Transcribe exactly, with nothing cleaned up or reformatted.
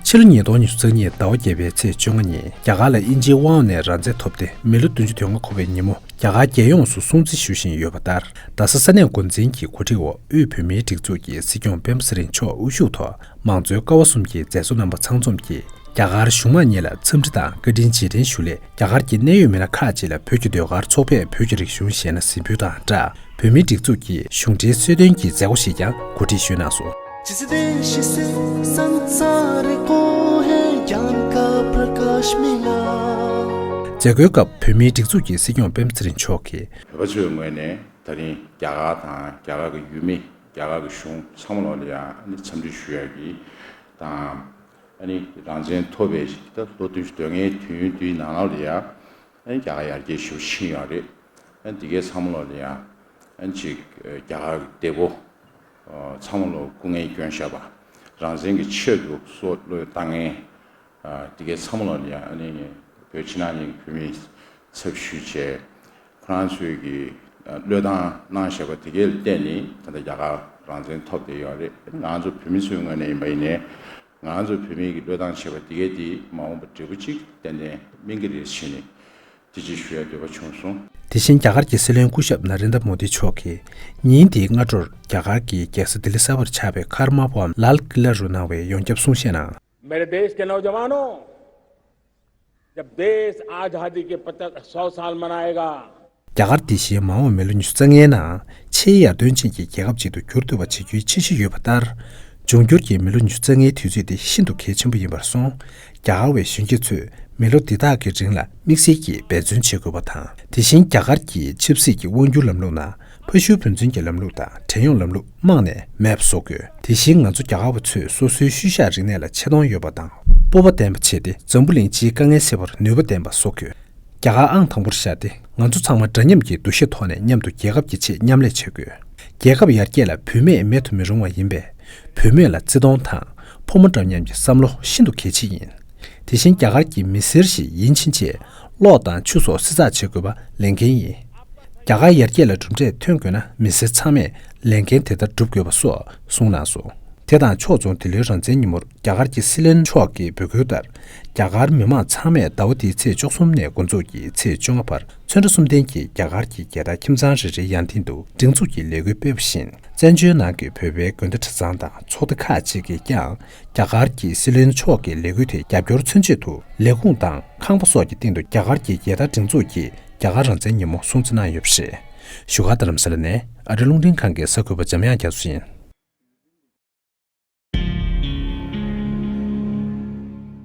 ཕྱི་ལོ་ཉིས་སྟོང་ཉི་ཤུ་རྩ་གཉིས་ཟླ་བ་བརྒྱད་པའི་ཚེས་བཅོ་ལྔ་ཉིན་རྒྱ་གར་ལ་དབྱིན་ཇིའི་དབང་འོག་ནས་རང་བཙན་ཐོབ་སྟེ་མི་ལོ་བདུན་ཅུ་དོན་ལྔ་འཁོར་བའི་ཉིན་མོ། རྒྱ་གར་རྒྱལ་ཡོངས་སུ་སྲུང་བརྩི་ཞུ་བཞིན་ཡོད་པ་ལྟར། རྡ་ས་ས་གནས་འགོ་འཛིན་གྱི་གོ་སྒྲིག་འོག་དབུས་བོད་མིའི་སྒྲིག་འཛུགས་ཀྱི་སྲིད་སྐྱོང་སྤེན་པ་ཚེ་རིང་མཆོག་དབུ་བཞུགས་ཐོག་མང་གཙོའི་ཀ་བ་གསུམ་གྱི་མཛད་གཙོ་རྣམ་པ་ཚང་འཛོམས་ཀྱིས་རྒྱ་གར་གཞུང་མང་གཉིས་ལ་འཚམས་འདྲི་དང་བཀའ་དྲིན་རྗེས་དྲན་ཞུ་སླད། རྒྱ་གར་གྱི་གནད་ཡོད་མི་སྣ་ཁག་ཅིག་ལ་བོད་ཀྱི་ཟློས་གར་ཚོགས་པས་བོད་ཀྱི་རིག་གཞུང་གཞས་སྣ་གཟིགས་འབུལ་དང་སྦྲགས། བོད་མིའི་སྒྲིག་འཛུགས་ཀྱི་གཞུང་འབྲེལ་གསོལ་སྟོན་གྱི་མཛད་སྒོ་ཞིག་ཀྱང་གོ་སྒྲིག་ཞུས་གནང་སོང་། མཛད་སྒོའི་སྐབས་བོད་མིའི་སྒྲིག་འཛུགས་ཀྱི་སྲིད་སྐྱོང་སྤེན་པ་ཚེ་རིང་མཆོག་གིས། བོད་པ་ཚོའི་ངོས་ནས་ད་རིང་རྒྱ་གར་དང་རྒྱ་གར་གྱི་ཡུལ་མི་རྒྱ་གར་གྱི་གཞུང་ཚང་མ་ལོག་ལ་ཡང་འཚམས་འདྲི་ཞུ་ཡག་གི་དང་། ཨ་ནི་རང་བཙན་ཐོབ་པའི་ད་ལོ་བདུན་ཅུ་དོན་ལྔའི་དུས་ཡུན་འདིའི་ནང་ལོགས་ལ་ཡང་། ཨ་ནི་རྒྱ་གར་ཡར་རྒྱས་ཞེ་པོ་ཕྱིན་ཡོད་རེད། ཨ་ནི་འདི་གའི་ཚང་མ་ལོག་ལ་ཡང་། ཨ་ནི་ཅིག་རྒྱ་གར་གྱི་འདས་པོ་ཚང་མ་ལོག་སྐུ་ངལ་བསྐྱོན་བཞག་པ། རང་བཙན་གྱི་ཆེད་དུ་སྲོག་བློས་བཏང་མཁན། ཨ་འདི་གའི་ཚང་མ་ལོག་ལ་ཡང་ཨ་ནི་བོད་ཕྱི་ནང་གཉིས་ཀྱི་བོད་མིའི་ཚབ་ཞུས་བྱས། ཁོ་རང་ཚོས་ཀྱི་བློས་བཏང་གནང་བཞག་པ་དེ་གའི་ལ་བརྟེན་ནས་ད་ལྟ་རྒྱ་གར་རང་བཙན་ཐོབ་བསྡད་ཡོད་རེད། ང་ཚོ་བོད་མི་ཚོའི་ངོས་ནས་ཡིན་པ་ཡིན་ནའི། ང་ཚོ་བོད་མིའི་གི་བློས་བཏང་བྱས་པ་དེ་གའི་དེ་མ་འོངས་པ་འབྲས་བུ་གཅིག་ཏན་ཏན་སྨིན་གྱི་རེད་ཟེར་ནས་དེ་ཅིག་ཞུ་ཡ་འདོད་པ་བྱུང་སོང་། དེ་བཞིན་རྒྱ་གར་གྱི་སྲིད་བློན་སྐུ་ཞབས་ན་རེན་དྲ་མོ་དི་མཆོག་གིས་ཉིན་དེའི་སྔ་དྲོར་རྒྱ་གར་གྱི་རྒྱལ་ས་ལྡི་ལི་གསར་པར་ཆགས་པའི་ཀར་མ་བྷ་ཝན་ལཱལ་ཀི་ལ་རུ་གནང་བའི་ཡོངས་ཁྱབ་གསུང་བཤད་ནང་། मेरे देश के नौजवानों, जब देश आजादी के पचास सौ साल मनाएगा, རྒྱ་གར་འདི་བཞིན་མ་འོངས་མི་ལོ་ཉི་ཤུ་རྩ་ལྔའི་ནང་ཆེས་ཡར་ཐོན་ཅན་གྱི་རྒྱལ་ཁབ་ཅིག་ཏུ་འགྱུར་ཐུབ་པ་བྱེད་རྒྱུའི་འཆར་གཞི་ཡོད་པ་ལྟར། འབྱུང་འགྱུར་གྱི་མི་ལོ་ཉི་ཤུ་རྩ་ལྔའི་དུས་ཚོད་འདི་ཤིན་ཏུ་གལ་ཆེན་པོ་ཡིན་པར་སོང་། རྒྱ་གར་བའི་གཞོན་སྐྱེས་ཚོས་མི་ལོ་འདི་དག་གི་རིང་ལ་དམིགས་བསལ་གྱིས་འབད་བརྩོན་བྱེད་དགོས་པ་དང་། དེ་བཞིན་རྒྱ་གར་གྱི་ཆབ་སྲིད་ཀྱི་དབང་སྒྱུར་ལམ་ལུགས་ནང་ཕ་ཤུལ་བུ་འཛིན་གྱི་ལམ་ལུགས་དང་བྲན་གཡོག་ལམ་ལུགས་རྨང་ནས་མེད་པ་བཟོ་དགོས། དེ་བཞིན་ང་ཚོ་རྒྱ་གར་བ་ཚོས་སོ་སོའི་ཤུལ་བཞག་རིག་གནས་ལ་ཆེ་མཐོང་ཡོད་པ་དང་། སྤོབས་པ་ལྡན་པ་བྱས་ཏེ་འཛམ་བུ་གླིང་སྤྱིའི་དཀའ་ངལ་སེལ་བར་ནུས་པ་ལྡན་པ་བཟོ་དགོས། རྒྱ་གར་ཨང་དང་པོར་བཞག་སྟེ་ང་ཚོ་ཚང་མ་འདྲ་མཉམ་གྱི་འདུ་ཤེས་ཐོག་ནས་མཉམ་དུ་རྒྱལ་ཁབ་ཀྱི་ཆེད་མཉམ་ལས་བྱེད་དགོས། རྒྱལ་ཁབ་ཡར་རྒྱས་ལ་བུད་མེད་མེད་དུ་མི་རུང་བ་ཡིན་པས། བུད་མེད་ལ་བརྩི་མཐོང་དང་ཕོ་མོ་འདྲ་མཉམ་གྱི་བསམ་བློ་ཤིན་ཏུ་གལ་ཆེ་ཡིན། དེ་བཞིན་རྒྱ་གར་གྱི་མི་སེར་ཞིག་ཡིན་ཕྱིན་ཆད་གློག་དང་ཆུ་སོགས་བསྲི་ཚགས་བྱེད་དགོས་པ་ལས་འགན་ཡིན། རྒྱ་གར་ཡར་རྒྱས་ལ་གྲུབ་འབྲས་ཐོན་དགོས་ན་མི་སེར་ཚང་མས་ལས་འགན་དེ་ལྟར་སྒྲུབ་དགོས་པ་སོགས་གསུངས་གནང་སོང་། དེ་དང་ཕྱོགས་མཚུངས་འདི་ལོའི་རང་བཙན་ཉིན་མོར་རྒྱ་གར་གྱི་སྲིད་བློན་མཆོག་གི་འབོད་སྐུལ་ལྟར། རྒྱ་གར་མི་མང་ཚང་མས་ཟླ་བ་འདིའི་ཚེས་བཅུ་གསུམ་ནས་འགོ་འཛུགས་ཀྱིས་ཚེས་བཅོ་ལྔ་བར་ཚོན་ཁྲ་གསུམ་ལྡན་གྱིས་རྒྱ་གར་གྱི་རྒྱལ་དར་ཁྱིམ་ཚང་རེ་རེའི་ཡང་སྟེང་དུ་སྒྲེང་འཛུགས་ཀྱི་ལས་འགུལ་སྤེལ་བ་བཞིན། བཙན་བྱོལ་ནང་གི་བོད་པའི་དགོན་སྡེ་གྲྭ་ཚང་དང་ཚོགས་སྡེ་ཁག་ཅིག་གིས་ཀྱང་རྒྱ་གར་གྱི་སྲིད་བློན་མཆོག་གི་ལས་འགུལ་དེ་རྒྱབ་སྐྱོར་མཚོན་ཆེད་དུ་ལས་ཁུངས་དང་ཁང་པ་སོགས་ཀྱི་སྟེང་དུ་རྒྱ་གར་གྱི་རྒྱལ་དར་སྒྲེང་འཛུགས་ཀྱིས་རྒྱ་གར་རང་བཙན་ཉིན་མོ་སྲུང་བརྩི་གནང་ཡོད་པ་རེད། བཞུགས་སྒར་རྡ་རམ་ས་ལ་ནས་ཨ་རི་རླུང་འཕྲིན་ཁང་གི་གསར་འགོད་པ་འཇམ་དབྱངས་རྒྱ་མཚོ་ཡིན།